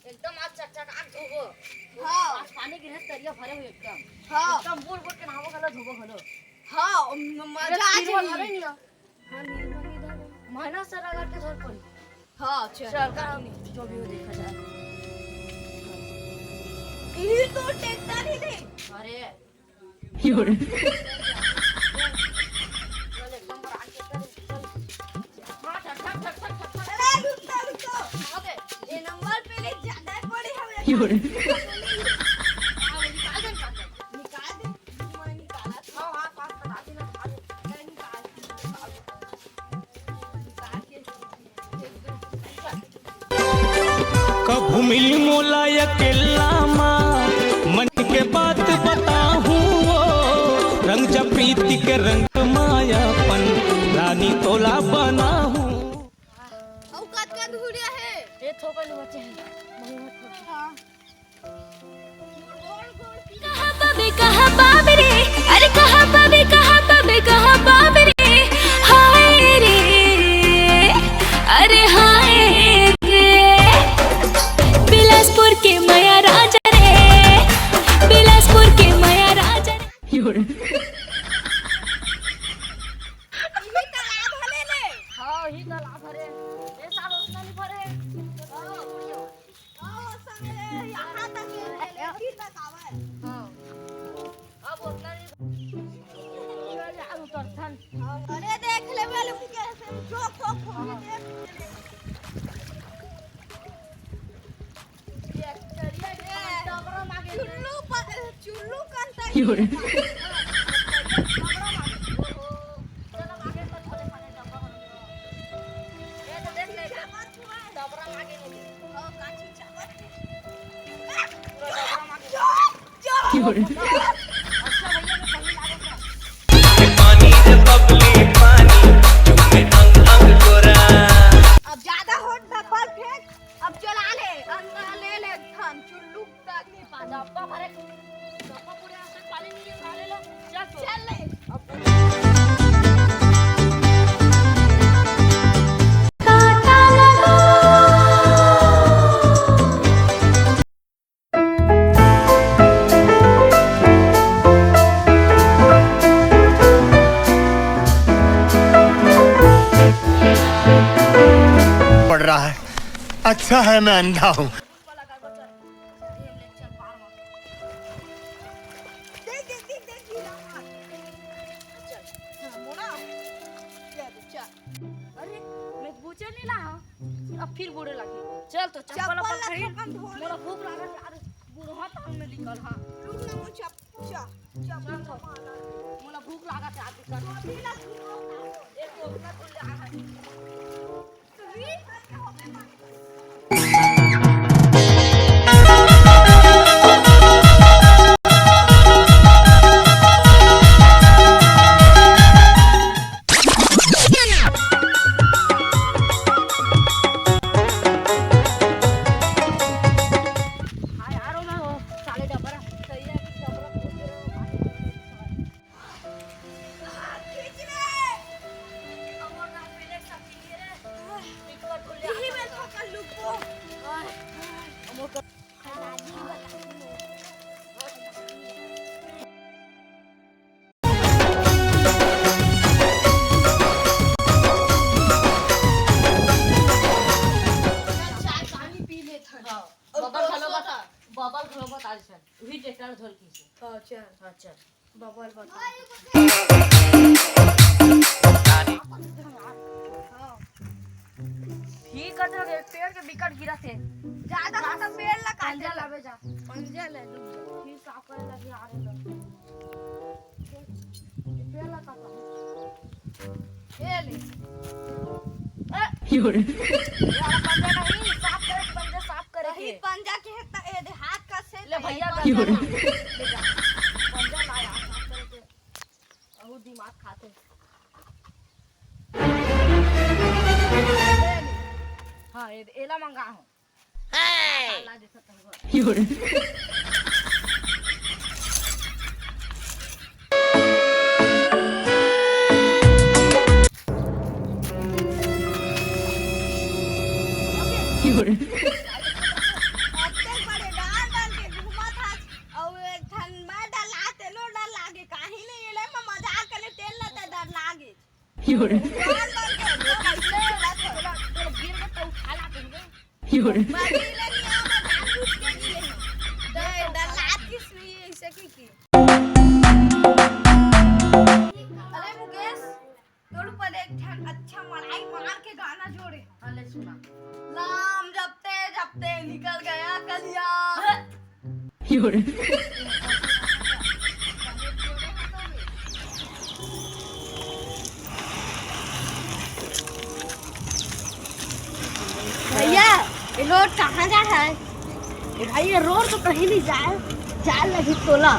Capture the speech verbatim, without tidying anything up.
एकदम आज चकचका के धोबो। हाँ। आज पानी गिरे, तरिया भरे हुए एकदम। हाँ। एकदम बूड़ बूड़ के नहाबो घलो, धोबो घलो। हाँ, म-, मजा आ जाही। हाँ, नील मनी धर। महीना से रगड़ के धर पड़ी। हाँ, चल। चल, का जो भी हो देखा जाए। यही तो ट्रैक्टर ही नहीं। अरे। अरे, रुक तो, रुक तो। ये नंबर पे ले ज्यादा पड़े हमें। हाँ, निकाल दे, निकाल दे। निकाल दे। कभू मिल मोला अकेल्ला मा, मन के बात बताहूँ वो, रंग जा प्रीति के रंग मायापन, रानी तोला बनाहूँ। अउ कतका दूरिया हे? ए, थोकन बचे हे। कहाँ पाबे, कहाँ पाबे रे? अरे कहाँ पाबे, कहाँ पाबे, कहाँ पाबे रे? हाय रे, अरे हाय रे, बिलासपुर के मया राजा रे, बिलासपुर के मया राजा रे। इही तालाब हरे ले। हाँ, इही तालाब हरे। ए साल ओतना नहीं भरे। हाँ। हाँ, संगे यहाँ तक ले, ले, ले, फिर तक आवे। हाँ। अब ओतना नहीं। चल यार, उतरथन। हाँ, अरे देख ले, वाले मुकेश, जो खो खो के देख। ये चलिए, ये डबरा मागे। चुल्लू पर, चुल्लू कंता। चलो, आगे तक चले, खाने डबरा मागे। ये तो देख ले, डबरा मागे नहीं। पानी रे बबली पानी, चुम्मे अंग अंग गोरा। अब ज्यादा होत ना परफेक्ट, अब चला ले, अंदर ले ले, थान चुल्लू तक नहीं पाता। डब्बा भरे, डब्बा पूरे से पानी नहीं निकाले लो, चल तो। चल ले। अब पड़ रहा है। अच्छा है मैं अंधा हूँ। अरे, मैं बूचे नहीं ला हूँ। अब फिर बूड़े लगी। चल तो चप्पल चप्पल अपन ला पहन। थोपन धो ले। मोला भूख लागत हे, अरे बूढ़ा ताल में निकल, हाँ। रुक ना, मुझे चप-, चा-, चप्पल चल तो। चप्पल ला। मोला भूख लागत हे, आदमी कर। अभी ना धो। एक तो अपना धो ले, आ। चाय पानी पी लेथन। हाँ। अउ बबल घलो परसों बता, बबल घलो बता दे चल। उही ट्रैक्टर धोल की से। हाँ, चल। हाँ, चल। बबल बता। हाँ। ठीक है, तो एक पेड़ के बिकट गिरा थे। ज्यादा ज्यादा पेड़ ला काटे पंजा ला। लावे जा। पंजा ले लू। फिर साफ करे लगी आ रहे लोग। ये पेड़ ला काटा। ये ले। ए, यो रे। यार, पंजा नहीं, साफ करे, पंजा साफ करे नहीं, के। पंजा के है त-, ए दे, हाथ का से ले त भैया, ये गंदा यो रे। ना। ले जा। पंजा ला यार, साफ करे के। बहुत दिमाग खाते। हाँ, ये दे, एला मंगा हूँ। गिर के तो उठा ला देंगे। मारी ले नहीं आवा, जानबूझ के गिरे हैं। डर, डर लाग किस नहीं है, ऐसे की की। अरे मुकेश, तोर ऊपर एक ठन अच्छा मड़ाई मार के गाना जोड़े। हाँ, ले सुना। लाम जपते जपते निकल गया कलिया। भैया, ये रोड कहाँ जा है? ए भाई, ये रोड तो कहीं नहीं जाए, जाए लगी तोला।